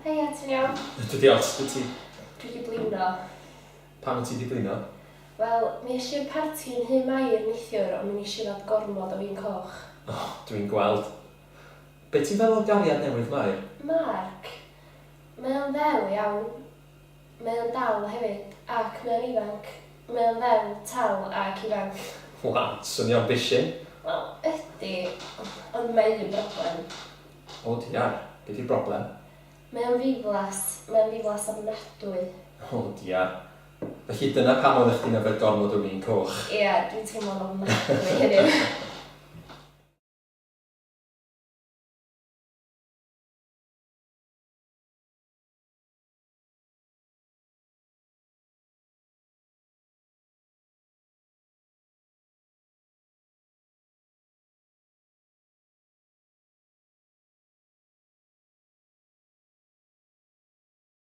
Heia, ti'n iawn? Ydw, diolch. Sut wyt ti? Dwi 'di blino. Pam wyt ti 'di blino? Wel, mi es i'r parti yn Nhŷ Mair neithiwr ond mi wnes i yfed gormod o win coch. O, dwi'n gweld. Be ti'n feddwl o gariad newydd Mair? Mark? Mae o'n ddel iawn. Mae o'n dal hefyd, ac mae o'n ifanc. Mae o'n ddel, tal ac ifanc. Waw, swnio'n bishyn. Wel, ydy, ond mae un broblem. O diar, be di'r broblem? Mae o'n ddiflas, mae o'n ddiflas ofnadwy. O diar. Felly dyna pam oeddech chdi'n yfed gormod o win coch? Ia, dwi'n teimlo'n ofnadwy heddiw.